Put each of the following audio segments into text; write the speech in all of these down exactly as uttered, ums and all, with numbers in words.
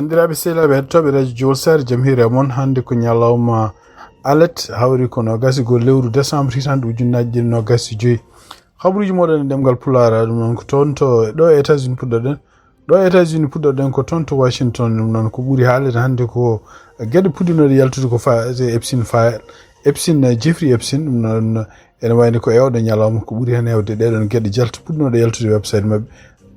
Banndiraaɓe sehilaaɓe heɗotooɓe radio Jowol Saare, jam hiiri e mon. Hannde ko ñalawma alet, hawri ko noogaas e goo lewru décembre hitaande ujunnaji ɗiɗi noogaas e joyi. Habaruuji mooɗon e ɗemngal Pulaar, ɗum noon ko toon to ɗo e États-Unis puɗɗoɗen. Ɗo e États-Unis puɗɗoɗen ko toon to Washington, ɗum noon ko ɓuri haalede hannde ko geɗe puɗɗinooɗe yaltude ko faati e Epstein file. Epstein, eh, Jeffrey Epstein, ɗum noon ene wayni ko e oɗo ñalawma ko ɓuri heen heewde ɗeɗon geɗe jaltu puɗɗinooɗe yaltude website maɓɓe.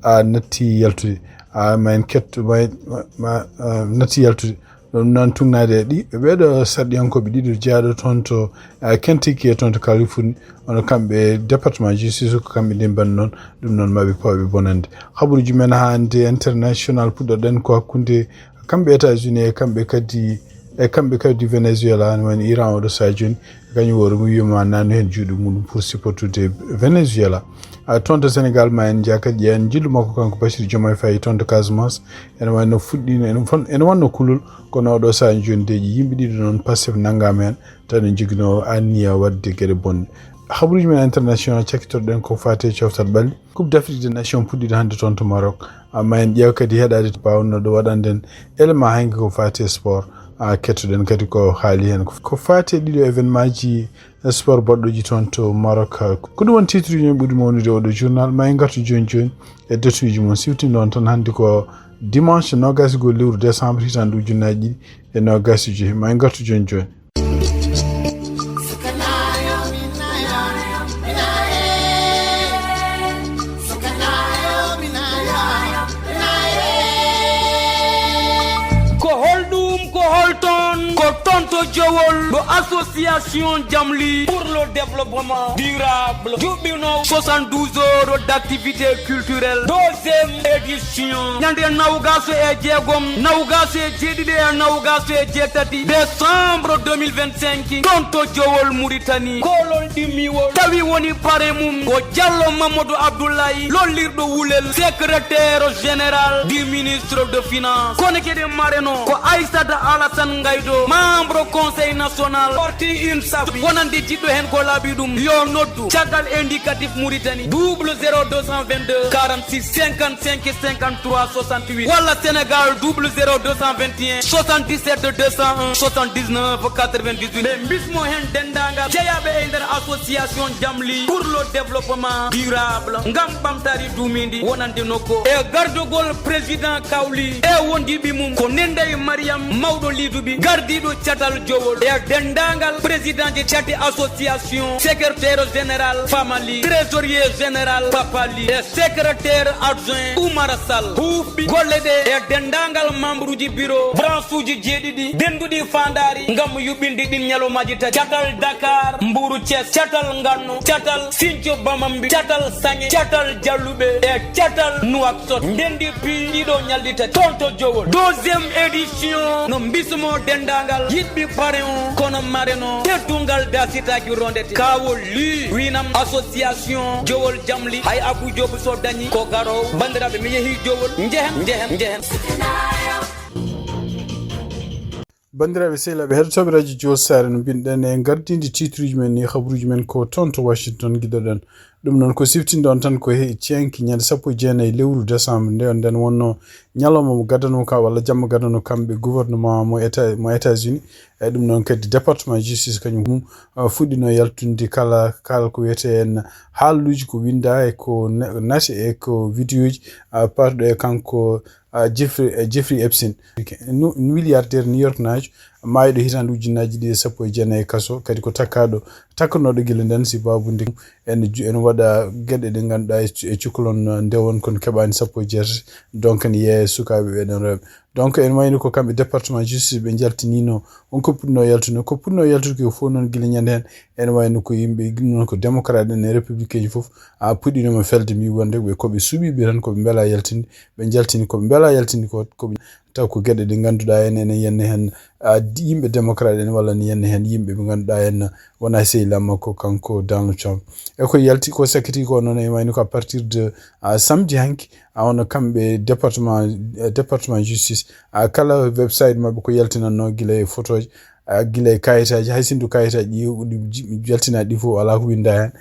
A natti yaltude, a ma en ketto, ma, ma, ma, a natti yaltude. Ɗum noon tugnaade e ɗi, ɓeɗo sarɗiyankooɓe ɗiɗo jeyaaɗo toon to, a, Kentucky e toon to Californie, ono kamɓe département justice ko kamɓe ndimban noon, ɗum noon maɓe pawɓe bonande. Habaruuji men hannde international puɗɗoɗen ko hakkunde kamɓe États-Unis e kamɓe kadi, e kamɓe kadi Venezuela, ne wayno Iran oɗo sahaa jooni, kañum woni mo wiyama nanu heen juuɗe muɗum pour supportude Venezuela. A, toon to Sénégal ma en njaha kadi ƴeewen njillu makko kanko Bassirou Diomaye Faye toon to Casamance. Ene wayno fuɗɗino, ene fon-, ene wonno kulol, kono oɗo sahaa jooni deeƴi yimɓe ɗiɗo noon Pastef nanngaama heen, tawi ene joginoo anniya waɗde geɗe bonɗe. Habaruuji men international cakkitoɗen ko faati e coftal ɓalli. Coupe d'Afrique des Nations puɗɗiiɗo hannde toon to Maroc. Amma en ƴeew kadi heɗaade to baawno ɗo waɗanden élément hanki ko faati e sport. A, kettoɗen kadi ko haali heen. Ko faati e ɗiɗo événement ji sport baɗɗooji toon to Maroc. Ko ɗum woni titre uji men ɓuri mawnude oɗo journal. Ma en ngartu jooni jooni e date uji mum. Siwtindo on tan hannde ko dimanche noogaas e goo lewru décembre hitaande ujunnaaji ɗiɗi e noogaas e joyi. Ma en ngartu jooni jooni. Ko holɗum, ko holton? Ko toon to Jowol, ɗo association Jamli pour le développement durable juɓɓino soixante-douze heures d'activité culturelle, deuxième édition. Ñande nawgaas e jeegom, nawgaas e jeeɗiɗi e nawgaas e jeetati décembre deux mille vingt-cinq, toon to Jowol, Mauritanie. Koolol ɗimmiwol tawi woni pare mum ko Diallo Mamadou Abdoulaye, lollirɗo Wulel, secrétaire général du ministre de Finance. Kono kadi mareno ko Aissata Alassane Ngaydo, membre Conseil national parti UNSAF, wonande jiɗɗo heen ko laabi ɗum, yo noddu caggal indicatif Mauritanie, double zéro deux cent vingt-deux quarante-six cinquante-cinq cinquante-trois soixante-huit, walla Sénégal, double zéro deux cent vingt et un soixante-dix-sept deux cent un soixante-dix-neuf quatre-vingt-dix-huit. Ɓe mbismo heen denndaangal jeyaaɓe e nder association Jamli pour le développement durable, ngam ɓamtaari duumiindi wonande nokku. E gardogol président Kawli e wondiiɓe mum ko Nendey Mariam, mawɗo liiduɓe, gardiiɗo catal Jowol, e denndaangal président ji cati association, secrétaire général Famali, trésorier général Papali, e secrétaire adjoint Oumar Sall. Huufɓe golle ɗe e denndaangal membre uji bureau branche uji jeeɗiɗi dennduɗi faandaari ngam yuɓɓinde ɗin ñalawmaaji tati. Catal Dakar, Mbuuru, Thiès, catal Nganno, catal Sinthiou Bamambé, catal Sañe, catal Jalluɓe e catal Nouakchott. Ndenndi piiɗo ñalɗi tati toon to Jowol. Deuxième édition no mbismo denndaangal yiɗɓe pare on, kono mareno teddungal daasitaaki rondete. Kaawol lii wiinam association Jowol Jamli, hay Abou Diop so dañi ko garoowo. Banndiraaɓe, mi yehii Jowol, njehen, njehen, njehen. Banndiraaɓe sehilaaɓe heɗotooɓe radio Jowol Saare, no mbinɗen e ngardiindi titre uji men ni, habaruuji men ko toon to Washington ngiɗoɗen. Ɗum noon ko siftinde on tan ko he ciyanki ñande sappo e jeenayi lewru décembre nde on nden wonno ñalawma mo gaddanoo ka walla jamma gaddanoo kamɓe gouvernement mo Éta-, mo États-Unis. E ɗum noon kadi département justice kañum mum, uh, fuɗɗino yaltude kala, kala ko wiyetee en haaluuji ko winnda e ko na-, nati e ko vidéoji, uh, parɗo e kanko, uh, Jeffrey, uh, Jeffrey Epstein. Nu-, milliardaire New York naajo, maayɗo hitaande ujunnaaji ɗiɗi e sappo e jeenayi e kaso, kadi ko takkaaɗo, takkanooɗo gila nden si baabu nde ene ju-, ene waɗa geɗe ɗe ngannduɗaa e cu-, e cukalon, uh, ndewon kono keɓaani sappo e jeetati, donc ne yeeya sukaaɓe ɓe ɗon rewɓe. Donc ene wayno ko kamɓe département justice ɓe njaltinino on ko puɗɗino yaltude, ko puɗɗino yaltude ko fof noon gila ñande heen, ene wayno ko yimɓe, noon ko démocrate en e républicain ji fof, a puɗɗinoma felde mbi wonde ɓe ko ɓe suɓiɓe tan ko ɓe mbela yaltinde, ɓe njaltini ko ɓe mbela yaltinde ko, ko ɓe taw ko geɗe ɗe ngannduɗaa en enen yenne heen, a, yimɓe démocrate en walla ne yenne heen yimɓe ɓe ngannduɗaa en wona sehil am makko kanko Donald Trump. E ko yalti ko sakkiti ko noon e wayno ko à partir de, a, samedi hanki, a, wonno kamɓe département, eh, département justice, a, kala website maɓɓe ko yaltinanno gila e photoji, gila e kayitaaji, hay sinno kayitaaji ɗi jaltinaa ɗi fof alaa ko winndaa heen.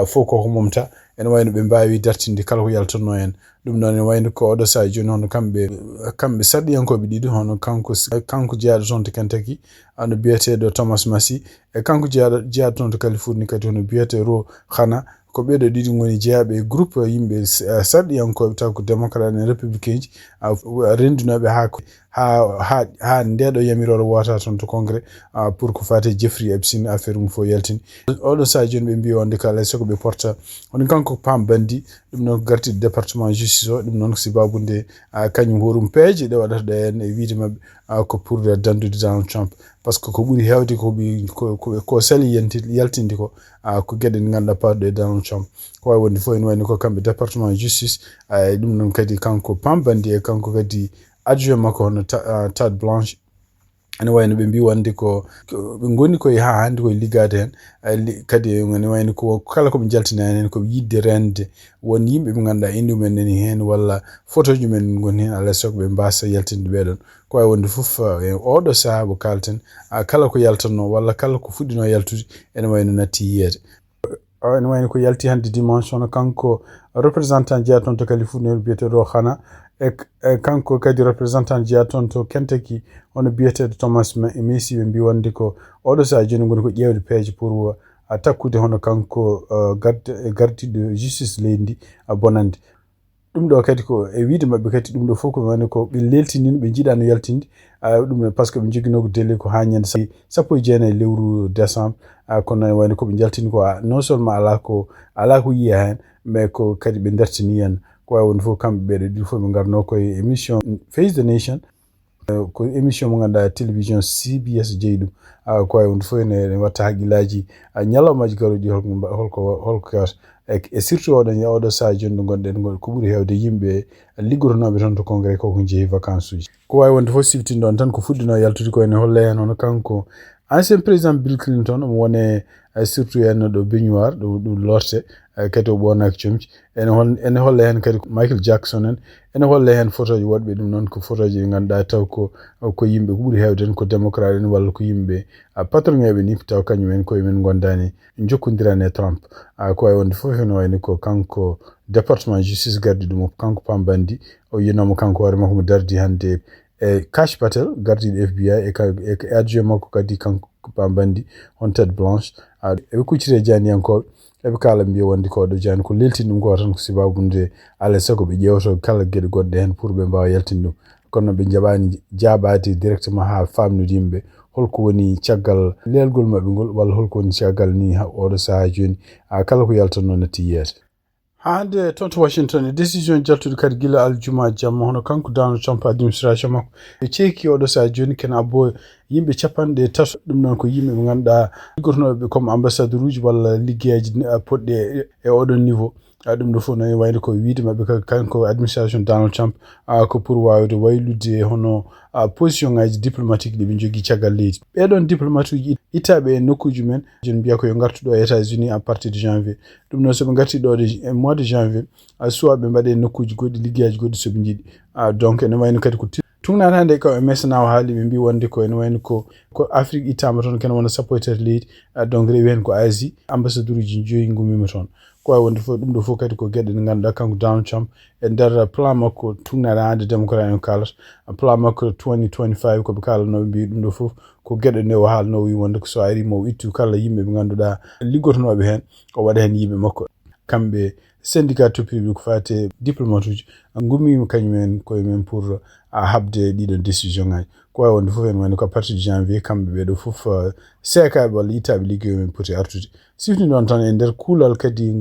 Fof koko momta. Ene wayno ɓe mbaawi dartinde kala ko yaltannoo heen. Ɗum noon ene wayno ko oɗo sahaa jooni, hono kamɓe kamɓe sarɗiyankooɓe ɗiɗo, hono kanko kanko jeyaaɗo toon to Kentucky, hono biyeteeɗo Thomas Massie, e kanko jeyaaɗo jeyaaɗo toon to Californie kadi, hono biyetee Ro Khanna. Ko ɓeeɗo ɗiɗi ngoni jeyaaɓe e groupe yimɓe sarɗiyankooɓe, taw ko démocrate e républicain ji, renndunooɓe haa haa haa haa ndeeɗo yamiroore wootaa toon to Congrès, pour ko faati Jeffrey Epstein, affaire mum fof yaltini. Oɗo sahaa jooni ɓe mbiyi wonde ko alaa e sago ɓe porta. Woni kanko Pam Bondi, ɗum noon ko gardiiɗo département justice o. Ɗum noon ko sabaabude kañum horum peeje ɗe waɗata ɗe heen e wiyde maɓɓe ko pour danndude Donald Trump. Par ce que ko ɓuri heewde ko ɓe ko ko sali yaltinde ko ko geɗe ɗe ngannduɗaa paɗɗo e Donald Trump. Ko waawi wonde fof ene wayno ko kamɓe département justice, e ɗum noon kadi kanko Pam Bondi e kanko kadi adjoint makko hono Todd Blanche. Ene wayno ɓe mbiyi wonde ko ɓe ngoni koye haa hannde koye liggaade heen. Kadi ene wayno ko kala ko ɓe njaltinaa heen ko yiɗde reende won yimɓe ɓe ngannduɗaa innde mumen nani heen walla photo ji mumen ngoni heen, alaa e sago ɓe mbaasa yaltinde ɓeeɗoon. Ko waawi wonde fof e oɗo sahaa mo kaalten, kala ko yaltannoo walla kala ko fuɗɗinoo yaltude ene wayno natti yiyeede. Ene wayno ko yalti hannde dimanche, hono kanko représentant jeyaaɗo toon to Californie, hono biyeteeɗo Ro Khanna, e kanko kadi représentant jeyaaɗo toon to Kentucky, hono biyeteeɗo Thomas Massie. Ɓe mbiyi wonde ko oɗo sahaa jooni ngoni ko ƴeewde peeje pour takkude hono kanko gardiiɗo justice leydi ndi bonannde. Ɗum ɗo kadi ko e wiyde maɓɓe kadi, ɗum ɗo fof ko wayno ko ɓe leeltinino, ɓe njiɗaano yaltinde. Ɗum par ce que ɓe njoginoo ko délai ko haa ñande sappo e jeenayi lewru décembre. Kono ene wayno ko ɓe njaltini ko non seulement alaa ko alaa ko yiyaa heen, mais ko kadi ɓe dartini heen. Ko waawi wonde fof kamɓe ɓeeɗo ɗiɗo fof ɓe ngarnoo koye émission Face the Nation. Ko émission mo ngannduɗaa télévision C B S jeyi ɗum. Ko waawi wonde fof ene watta hakkillaaji ñalawmaaji garooji holko holko holko kewata. E surtout oɗo oɗo sahaa jooni ɗo ngonɗen ko ɓuri heewde yimɓe liggotonooɓe toon to Congrès ko ko njehi vacances uji. Ko waawi wonde fof siftinde on tan ko fuɗɗinoo yaltude ko ene holla heen hono kanko ancien président Bill Clinton omo wone surtout heen ɗo baignoire ɗo ɗum lorte. Kadi o ɓoonaaki comci. Ene hol ene holla heen kadi Michael Jackson en. Ene holla heen photoji woɗɓe, ɗum noon ko photoji ɗi ngannduɗaa taw ko ko yimɓe ko ɓuri heewde en ko démocrate en walla ko yimɓe patronŋeeɓe ni, taw kañum en koye men ngondaani jokkondirani e Trump. Ko waawi wonde fof ene wayno ko kanko département justice gardi ɗum o, kanko Pam Bondi, o yinooma kanko hoore makko mo dardi hannde e Kash Patel gardiiɗo F B I e adjoint makko kadi kanko Pam Bondi, hono Todd Blanche. Eɓe kucciti e jaaniyankooɓe, eɓe kaala mbiya wonde ko oɗo jaani ko leeltini ɗum ko tan ko sabaabu nde alaa e sago ɓe ƴeewto kala geɗe goɗɗe heen pour ɓe mbaawa yaltinde ɗum. Kono ɓe njaɓaani jaabaade directement haa faamnude yimɓe holko woni caggal leelgol maɓɓe ngol walla holko woni caggal ni oɗo sahaa jooni kala ko yaltannoo natti yiyeede. Haa hannde toon to Washington e décision jaltuɗo kadi gila aljuma jamma hono kanko Donald Trump administration makko ɓe ceeki oɗo sahaa jooni kene abbo yimɓe capanɗe tato. Ɗum noon ko yimɓe ɓe ngannduɗaa liggotonooɓe comme ambassadeur uji walla liggeyaaji potɗi e oɗon niveau. Ɗum ɗo fof noon wayde ko wiyde maɓɓe kanko administration Donald Trump ko pour waawde waylude hono position ngaji diplomatique ɗi ɓe njogii caggal leydi. Ɓeɗon diplomate uji ittaaɓe e nokkuuji men, jooni mbiya ko yo ngartu ɗo e États-Unis à partir de janvier. Ɗum noon so ɓe ngarti ɗo e mois de janvier, soit ɓe mbaɗe nokkuuji goɗɗi, liggeyaaji goɗɗi so ɓe njiɗi. Donc ene wayno kadi ko tuŋnaade hannde ko e mesana o haali, ɓe mbi wonde ko ene wayno ko ko Afrique ittaama toon kene wona sappo e tati leydi. Donc rewi heen ko Asie, ambassadeur uji joyi ngumiima toon. Ko waawi wonde fof ɗum ɗo fof kadi ko geɗe ɗe ngannduɗaa kanko Donald Trump e nder plan makko tuŋnaade hannde démocrate en kaalata, plan makko twenty twenty-five ko ɓe kaalanoo ɓe mbi ɗum ɗo fof ko geɗe ɗe o haalnoo, o wi wonde ko so ari mo ittu kala yimɓe ɓe ngannduɗaa liggotonooɓe heen, o waɗa heen yimɓe makko. Kamɓe syndicat toppiiɓe ko faati e diplomate uji ngumiima kañum en koye men pour a haɓde ɗiɗo décision ngaji. Ko waawi wonde fof ene wayno ko à partir de janvier kamɓe ɓeeɗo fof seekaaɓe walla ittaaɓe liggey men poti artude. Sifni noon tan e nder kuulal kadi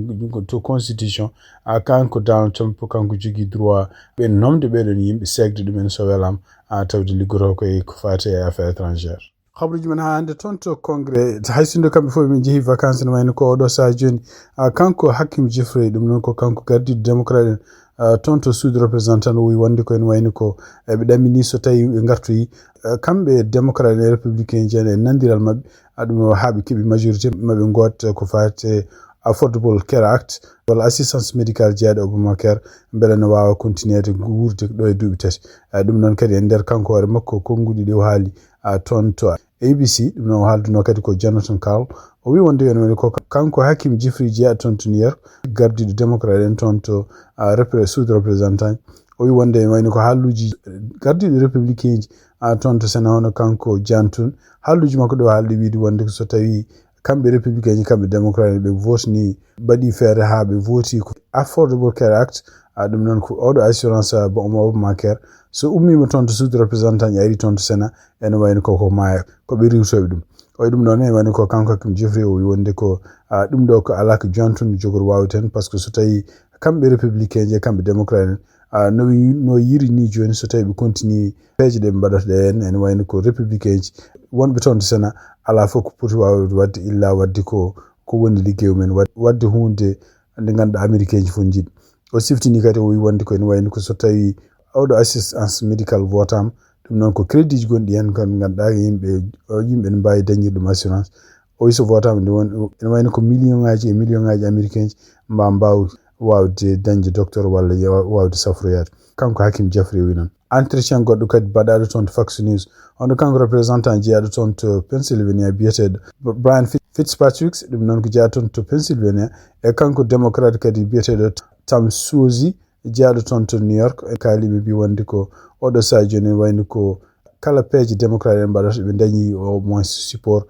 to constitution, a kanko Donald Trump kanko jogii droit ɓe nomde ɓeeɗon yimɓe, seekde ɗumen so welaama, a tawde liggotoo koye ko faati e affaire étrangère. Habruuji men haa hannde toon to Congrès, hay sinno kamɓe fof ɓe njehi vacances, ne wayno ko oɗo sahaa jooni, a kanko Hakeem Jeffrey, ɗum noon ko kanko gardiiɗo démocrate en, a toon to Sud représentant, o wi wonde ko ene wayno ko eɓe ɗaminii so tawi ɓe ngartoyi, a kamɓe démocrate en e républicain ji en e nandiral maɓɓe, a ɗum o haa ɓe keɓi majorité maɓɓe ngoot ko faati Affordable Care Act walla assistance médicale jeyaaɗo Obamacare, mbele no waawa continuede wuurde ɗo e duuɓi tati. A ɗum noon kadi e nder kanko hoore makko konnguɗi ɗi o haali a toon to A B C, ɗum noon o haalduno kadi ko Jonathan Karl. O wi wonde ene woni ko kanko Hakeem Jeffrey jeyaɗo toon to New York, gardiiɗo démocrate en toon to, ah, repre-, sud représentant. O wi wonde ene wayno ko haalluuji gardiiɗo républicain ji, ah, toon to Sénat hono kanko John Thune. Haalluuji makko ɗo haalde wiide wonde ko so tawi kamɓe républicain ji, kamɓe démocrate ɓe votini, mbaɗi feere haa ɓe voti ko Affordable Care Act, ah, ɗum noon ko oɗo assurance, ah, bo Obamacare. So ummiima toon to sud représentant ji ari toon to Sénat, ene wayno ko, ko maaya, ko ɓe riiwtooɓe ɗum. O wi ɗum ɗoon, ene wayno ko kanko Hakeem Jeffrey o wi wonde ko, ah, ɗum ɗo ko alaa ko John Thune jogori waawde heen, par ce que so tawi kamɓe républicain ji e kamɓe démocrate en, ah, no wi-, no yiri ni jooni, so tawi ɓe continue peeje ɗe ɓe mbaɗata ɗe en, ene wayno ko républicain ji wonɓe toon to Sénat, alaa fof ko poti waawde waɗde illa waɗde ko, ko woni liggey men, wad-, waɗde huunde nde ngannduɗaa américain ji fof njiɗi. O siftini kadi, o wi wonde ko ene wayno ko so tawi oɗo assistance médical votaama, ɗum noon ko crédit ji gonɗi heen, kan ngannduɗaa yimɓe, yimɓe ne mbaawi dañirde ɗum assurance. O wi so votaama nde won, ene wayno ko million ŋaaji e million ŋaaji américain ji mba mbaaw waawde dañde docteur walla ya-, waawde safroyaade. Kanko Hakeem Jeffrey wi noon. Entretien goɗɗo kadi baɗaaɗo toon to Fox News. Hono kanko représentant jeyaaɗo toon to Pennsylvania biyeteeɗo Brian Fitz-, Fitzpatrick, ɗum noon ko jeyaaɗo toon to Pennsylvania. E kanko démocrate kadi biyeteeɗo Tom Suozzi, jeyaaɗo toon to New York. E kaaliiɓe mbi wonde ko oɗo sahaa jooni wayno ko kala peeje démocrate en mbaɗata ɓe dañi au moins support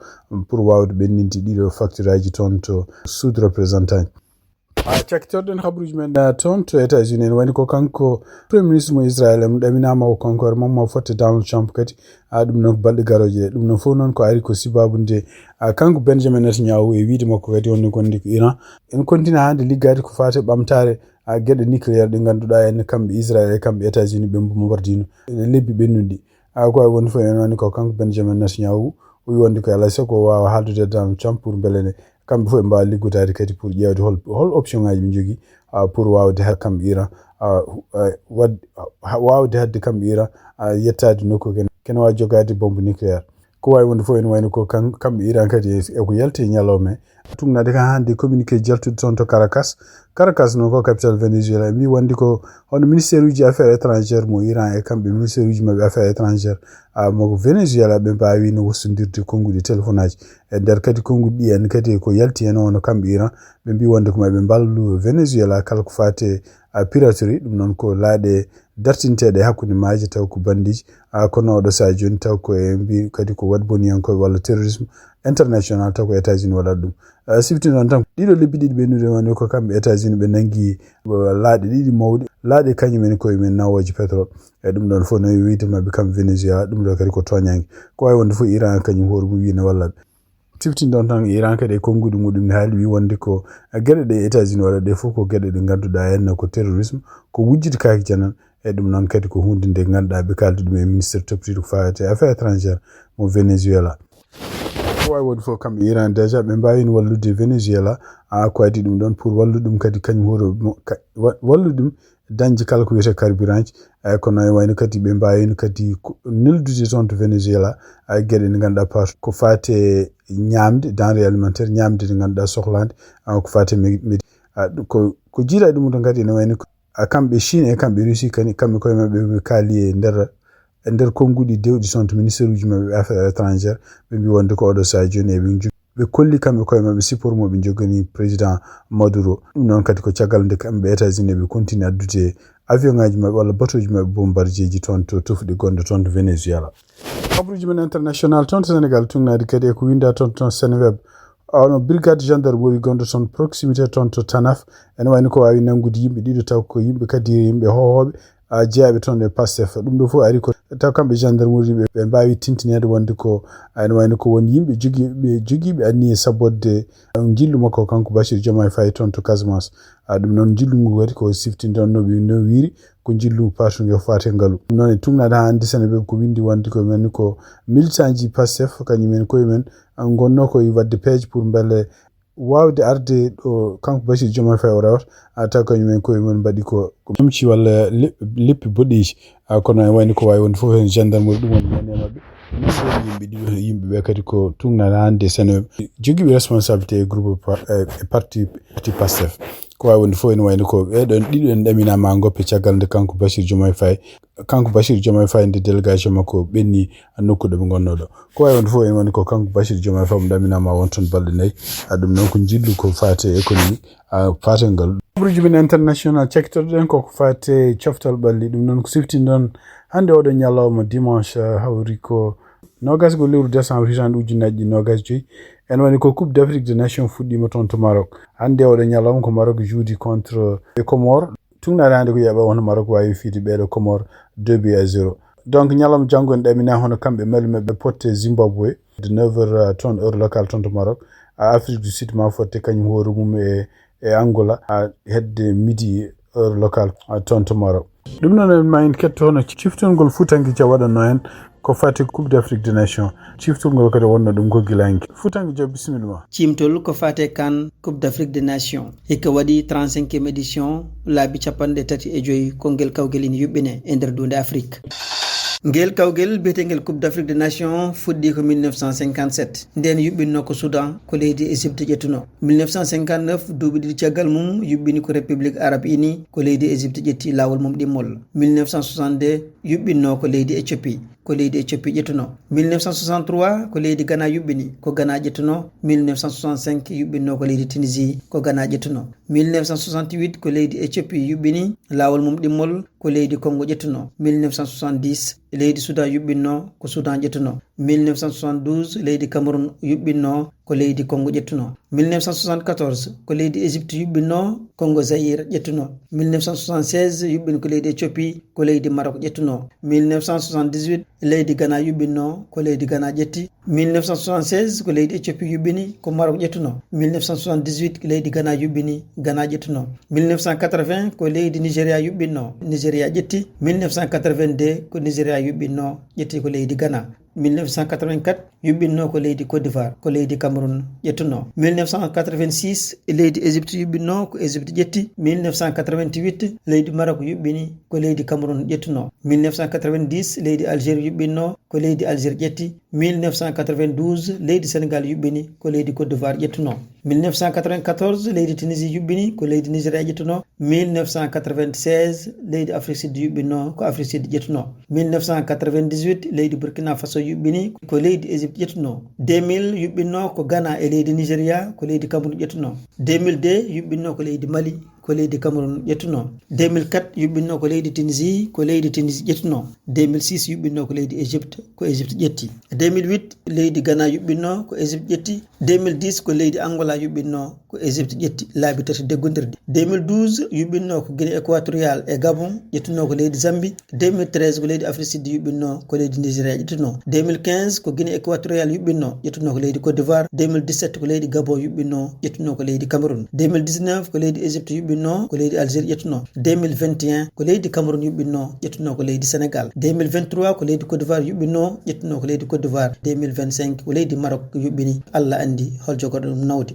pour waawde ɓenninde ɗiɗo facture aji toon to sud représentant. A cakkitorɗen habaruuji men, ah, toon to États-Unis, ene wayno ko kanko Premier Ministre mo Israel mo ɗaminaama o kanko hoore mum mo fotte Donald Trump kadi, ah, ɗum noon ko balɗe garooje ɗe. Ɗum noon fof noon ko ari ko sibaabu nde, ah, kanko Benjamin Netanyahu e wiide makko kadi wonde ko wonde ko Iran. En kontina hannde liggaade ko faati ɓamtaare, ah, geɗe nucléaire ɗe ngannduɗaa en kamɓe Israel e kamɓe États-Unis ɓe mbombardino e lebbi ɓennuɗi. Ah, ko wawi wonde fof ene wayno ko kanko Benjamin Netanyahu o wi wonde ko alaa e sago o waawa haaldude e Donald Trump pour mbele ne kamɓe fof ɓe mbaawa liggodaade kadi pour ƴeewde hol, hol option ngaji ɓe njogii, ah, pour waawde ha-, kamɓe Iran, ah, hu-, ah, wad-, ha-, waawde haɗde kamɓe Iran, ah, yettaade nokku kene, kene waawi jogaade bombe nucléaire. Ko wawi wonde fof ene wayno ko kan-, kamɓe Iran kadi e, e ko yalti e ñalawma he. Tugnaade kan hannde communiqué jaltude toon to Caracas. Caracas noon ko capitale Venezuela. Ɓe mbi wonde ko hono ministère uji affaires étrangères mo Iran e kamɓe ministère uji maɓɓe affaires étrangères, ah, mo Venezuela ɓe mbaawino wostondirde konnguɗi téléphone aji. E nder kadi konnguɗi ɗi en kadi ko yalti heen wonno kamɓe Iran, ɓe mbi wonde ko maɓe mballu Venezuela kala ko faati e, ah, piraterie, ɗum noon ko laaɗe dartinteeɗe hakkunde maaje taw ko bandiji, ah, kono oɗo sahaa jooni taw ko e mbi kadi ko waɗboniyankooɓe walla terrorisme international taw ko États-Unis waɗata ɗum. Ah, sifti noon tan ɗiɗo lebbi ɗiɗi ɓennude woni ko kamɓe États-Unis ɓe nangi, ah, laaɗe ɗiɗi mawɗe, laaɗe kañum en koye men nawooje pétrole. E ɗum ɗon fof no wiide maɓɓe kamɓe Venezuela, ɗum ɗo kadi ko tooñaange. Ko wawi wonde fof Iran kañum hoore mum wiine walla ɓe. Siftin ɗon tan Iran kadi e konnguɗi muɗum ne haali wi wonde ko geɗe ɗe États-Unis waɗa ɗe fof ko geɗe ɗe ngannduɗaa henna ko terrorisme, ko wujjude kaaki janano. E ɗum noon kadi ko huunde nde ngannduɗaa ɓe kaaldi ɗum e ministre toppitiiɗo ko faati e affaires étrangères mo Venezuela. Ko wawi wonde fof kamɓe Iran déjà ɓe mbaawino wallude Venezuela, a ko adii ɗum ɗon pour wallude ɗum kadi kañum hoore mo-, ka-, wa-, wallude ɗum dañde kala ko wiyetee carburant ji. Ay kono e wayno kadi ɓe mbaawino kadi ko neldude toon to Venezuela, ay geɗe ɗe ngannduɗaa par ko faati e ñaamde, denrée alimentaire, ñaamde nde ngannduɗaa sohlaande, a ko faati e me-, medi-, a ɗum ko, ko jiidaa ɗum ɗon kadi ene wayno ko, a kamɓe Chine e kamɓe Russie kadi kamɓe koye maɓɓe ɓe kaali e nder, e nder konnguɗi dewɗi toon to ministère uji maɓɓe affaires étrangères, ɓe mbi wonde ko oɗo sahaa jooni eɓe njo-, ɓe kolli kamɓe koye maɓɓe support mo ɓe njogani président Maduro. Ɗum noon kadi ko caggal nde kamɓe États-Unis ɓe continue addude avion ngaji maɓɓe walla bateau ji maɓɓe bombardier ji toon to tufɗe gonɗe toon to Venezuela. Habaruji men international toon to Sénégal, tugnaade kadi e ko winda toon, toon Seneweb. Ono brigade gendarmerie gonɗo toon proximité toon to Tanaf, ene wayno ko wawi nanngude yimɓe ɗiɗo taw ko yimɓe kadi yimɓe hohoɓe, a, jeyaɓe toon e Pastef. Ɗum ɗo fof ari ko taw kamɓe gendarmerie ɓe, ɓe mbawi tintinede wonde ko ene wayno ko won yimɓe jogiiɓe, jogiiɓe anniye sabborde, eh, jillu makko kanko Bassirou Diomaye Faye toon to Casamance. A, ɗum noon jillu ngu kadi ko siftinde on no wi-, no wiiri ko jillu partunge faate ngalu. Ɗum noon e tugnaade haa hannde Seneweb ko windi wonde ko men ko militant ji Pastef kañum en koye men, a, ngonno ko e waɗde peeje pour mbele waawde arde ɗo kanko Bassirou Diomaye Faye o rewata, a, taw kañum en koye mum mbaɗi ko, ko ñamci walla le-, leppi boɗeeji. A, kono e wayno ko wawi wonde fof heen gendarmerie ɗum woni woni e maɓɓe. Ɗum woni yimɓe ɗiɗo, yimɓe ɓe kadi ko tugnaade hannde Seneweb. Jogiiɓe responsabilité e groupe pa-, e, e parti, parti Pastef. Ko wawi wonde fof ene wayno ko ɓeɗon ɗiɗo en ɗaminama goppe caggal nde kanko Bachir Diomaye Faye, kanko Bachir Diomaye Faye nde délégation makko ɓenni nokku ɗo ɓe gonno ɗo. Ko wawi wonde fof ene wayno ko kanko Bachir Diomaye Faye mo ɗaminama won toon balɗe nayyi. A ɗum noon ko jillu ko fate économie, a fate ngal. Kabruji men international cakkitoɗen koko fate coftal ɓalli, ɗum noon ko siftinɗon hannde oɗo ñalawma dimanche, hawri ko nogas ko lewru décembre hitande ujunnaji ɗiɗi nogas joyyi. En woni ko Coupe d'Afrique des Nations fuɗɗima toon to Maroc. Hannde oɗo ñalawma ko Maroc juudi contre e Comores. Tugnaade hannde ko yeeɓa wonno Maroc wawi fiide ɓeeɗo Comores deux buts à zéro. Donc ñalawma janngo en ɗamina hono kamɓe Mali maɓɓe potte Zimbabwe de neuf heures, euh, toon heure locale toon to Maroc. A Afrique du Sud ma fotte kañum hoore mum e, e Angola, a hedde midi heure locale, a toon to Maroc. Ɗum noon en ma en ketto hono ciftongol Fuutanke Dia waɗanno en ko fati Coupe d'Afrique des Nations. Ciftongol kadi wonno ɗum ko gilanki. Fuutanke Dia, bisimilla ma. Cimtol ko fate kan Coupe d'Afrique des Nations. Hikka waɗi trente-cinquième édition, laabi capanɗe tati e joyi ko ngel kawgel ina yuɓɓine e nder duunde Afrique. Ngel kawgel biyeteengel Coupe d'Afrique des Nations fuɗɗi ko mille neuf cent cinquante-sept. Nden yuɓɓinno ko Soudan, ko leydi Égypte ƴettuno. Mille neuf cent cinquante-neuf, duuɓi ɗiɗi caggal mum, yuɓɓini ko République Arabe Unie, ko leydi Égypte ƴetti laawol mum ɗimmol. Mille neuf cent soixante-deux, yuɓɓinno ko leydi Éthiopie, ko leydi Éthiopie ƴettuno. Mille neuf cent soixante-trois, ko leydi Ghana yuɓɓini, ko Ghana ƴettuno. Mille neuf cent soixante-cinq, yuɓɓinno ko leydi Tunisie, ko Ghana ƴettuno. Mille neuf cent soixante-huit, ko leydi Éthiopie yuɓɓini, laawol mum ɗimmol ko leydi Congo ƴettuno. Mille neuf cent soixante-dix, leydi Soudan yuɓɓinno, ko Soudan ƴettuno. Mille neuf cent soixante-douze, leydi Cameroun yuɓɓinno, ko leydi Congo ƴettuno. Mille neuf cent soixante-quatorze, ko leydi Égypte yuɓɓinno, Congo Zaïre ƴettuno. Mille neuf cent soixante-seize, yuɓɓin ko leydi Éthiopie, ko leydi Maroc ƴettuno. Mille neuf cent soixante-dix-huit, leydi Ghana yuɓɓinno, ko leydi Ghana ƴetti. Mille neuf cent soixante-seize, ko leydi Éthiopie yuɓɓini, ko Maroc ƴettuno. Mille neuf cent soixante-dix-huit, leydi Ghana yuɓɓini, Ghana ƴettuno. Mille neuf cent quatre-vingts, ko leydi Nigeria yuɓɓinno, Nigeria ƴetti. Mille neuf cent quatre-vingt-deux, ko Nigeria yuɓɓinno, ƴetti ko leydi Ghana. Mille neuf cent quatre-vingt-quatre, yuɓɓinno ko leydi Côte d'Ivoire, ko leydi Cameroun ƴettuno. Mille neuf cent quatre-vingt-six, leydi Égypte yuɓɓinno, ko Égypte ƴetti. Mille neuf cent quatre-vingt-huit, leydi Maroc yuɓɓini, ko leydi Cameroun ƴettuno. Mille neuf cent quatre-vingt-dix, leydi Algérie yuɓɓinno, ko leydi Algérie ƴetti. Mille neuf cent quatre-vingt-douze, leydi Sénégal yuɓɓini, ko leydi Côte d'Ivoire ƴettuno. Mille neuf cent quatre-vingt-quatorze, leydi Tunisie yuɓɓini, ko leydi Nigeria ƴettuno. Mille neuf cent quatre-vingt-seize, leydi Afrique Sud yuɓɓinno, ko Afrique Sud ƴettuno. Mille neuf cent quatre-vingt-dix-huit, leydi Burkina Faso yuɓɓini, ko leydi Égypte ƴettuno. Deux mille yuɓɓinno ko Ghana e leydi Nigeria, ko leydi Cameroun ƴettuno. Deux mille deux yuɓɓinno ko leydi Mali, ko leydi Cameroun ƴettuno. Deux mille quatre yuɓɓinno ko leydi Tunisie, ko leydi Tunisie ƴettuno. Deux mille six yuɓɓinno ko leydi Égypte, ko Égypte ƴetti. Deux mille huit, leydi Ghana yuɓɓinno, ko Égypte ƴetti. Deux mille dix, ko leydi Angola yuɓɓinno, ko Égypte ƴetti laabi tati deggondirɗi. Deux mille douze yuɓɓinno ko Guinée Équatoriale e Gabon, ƴettuno ko leydi Zambie. Deux mille treize, ko leydi Afrique Sud yuɓɓinno, ko leydi Nigeria ƴettuno. Deux mille quinze, ko Guinée Équatoriale yuɓɓinno, ƴettuno ko leydi Côte d'Ivoire. Deux mille dix-sept, ko leydi Gabon yuɓɓinno, ƴettuno ko leydi Cameroun. Deux mille dix-neuf, ko leydi Égypte yuɓɓinno, ko leydi Algérie ƴettuno. Deux mille vingt et un, ko leydi Cameroun yuɓɓinno, ƴettuno ko leydi Sénégal. Deux mille vingt-trois, ko leydi Côte d'Ivoire yuɓɓinno, ƴettuno ko leydi Côte d'Ivoire. Deux mille vingt-cinq, ko leydi Maroc yuɓɓini. Allah andi hol jogoɗo ɗum nawde.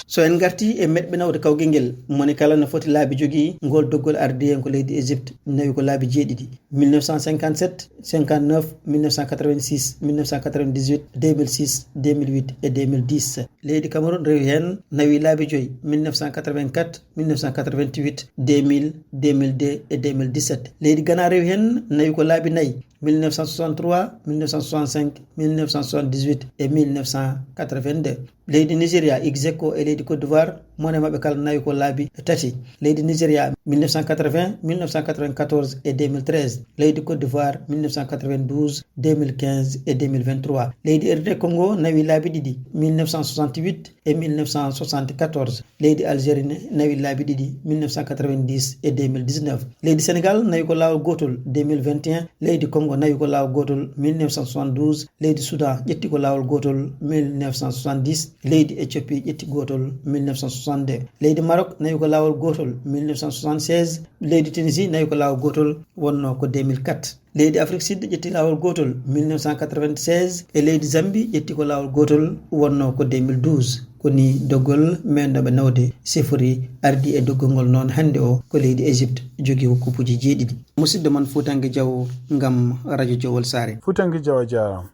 So en garti e meɗɓe nawde kawgel ngel, moni kala no foti laabi jogi ngol doggol ardi en ko leydi Égypte, nawi ko laabi jeeɗiɗi. Mille neuf cent cinquante-sept, cinquante-neuf, mille neuf cent quatre-vingt-six, mille neuf cent quatre-vingt-dix-huit, deux mille six, deux mille huit et deux mille dix. Leydi Cameroun rewi heen, nawi laabi joyi, mille neuf cent quatre-vingt-quatre, mille neuf cent quatre-vingt-huit, deux mille, deux mille deux et deux mille dix-sept. Leydi Ghana rewi heen, nawi ko laabi nayi, mille neuf cent soixante-trois, mille neuf cent soixante-cinq, mille neuf cent soixante-dix-huit et mille neuf cent quatre-vingt-deux. Leydi Nigeria, ex aequo e leydi Côte d'Ivoire, mone maɓɓe kala nawi ko laabi tati. Leydi Nigeria, mille neuf cent quatre-vingts, mille neuf cent quatre-vingt-quatorze et deux mille treize. Leydi Côte d'Ivoire, mille neuf cent quatre-vingt-douze, deux mille quinze et deux mille vingt-trois. Leydi R D Congo nawi laabi ɗiɗi, mille neuf cent soixante-huit et mille neuf cent soixante-quatorze. Leydi Algérie ne nawi laabi ɗiɗi, mille neuf cent quatre-vingt-dix et deux mille dix-neuf. Leydi Sénégal nawi ko laawol gootol, deux mille vingt et un. Leydi Congo nawi ko laawol gootol, mille neuf cent soixante-douze. Leydi Soudan ƴetti ko laawol gootol, mille neuf cent soixante-dix. Leydi Éthiopie ƴetti gootol, mille neuf cent soixante-deux. Leydi Maroc nawi ko laawol gootol, mille neuf cent soixante-seize. Leydi Tunisie nawi ko laawol gootol, wonno ko deux mille quatre. Leydi Afrique Sud ƴetti laawol gootol, mille neuf cent quatre-vingt-seize, e leydi Zambie ƴetti ko laawol gootol, wonno ko deux mille douze. Ko ni doggol meenɗoɓe nawde sifori ardi e doggol ngol noon hannde o ko leydi Égypte jogii ko kupuuji jeeɗiɗi. Musidɗo mon Fuutanke Diaw ngam Radio Jowol Saare. Fuutanke Diaw a jaaraama.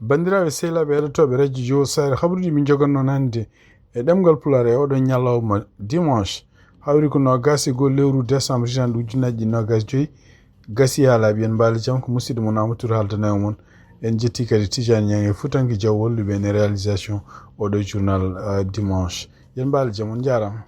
Banndiraaɓe sehilaaɓe heɗotooɓe Radio Jowol Saare, habaruuji min njoganno hannde E ɗemngal Pulaar, e oɗo ñalawma dimanche, hawri ko noogas e goo lewru décembre, hitaande ujunnaji ɗiɗi noogas joyi, gasi yaalaaɓe. Yen mbaali jam, ko musidɗo mon Amadou Touré haaldanay mon. En jetti kadi Tidiane Niang e Futanke Diaw walluɓe en e réalisation oɗo journal, euh, dimanche. Yen mbaali jam, on njaaraama.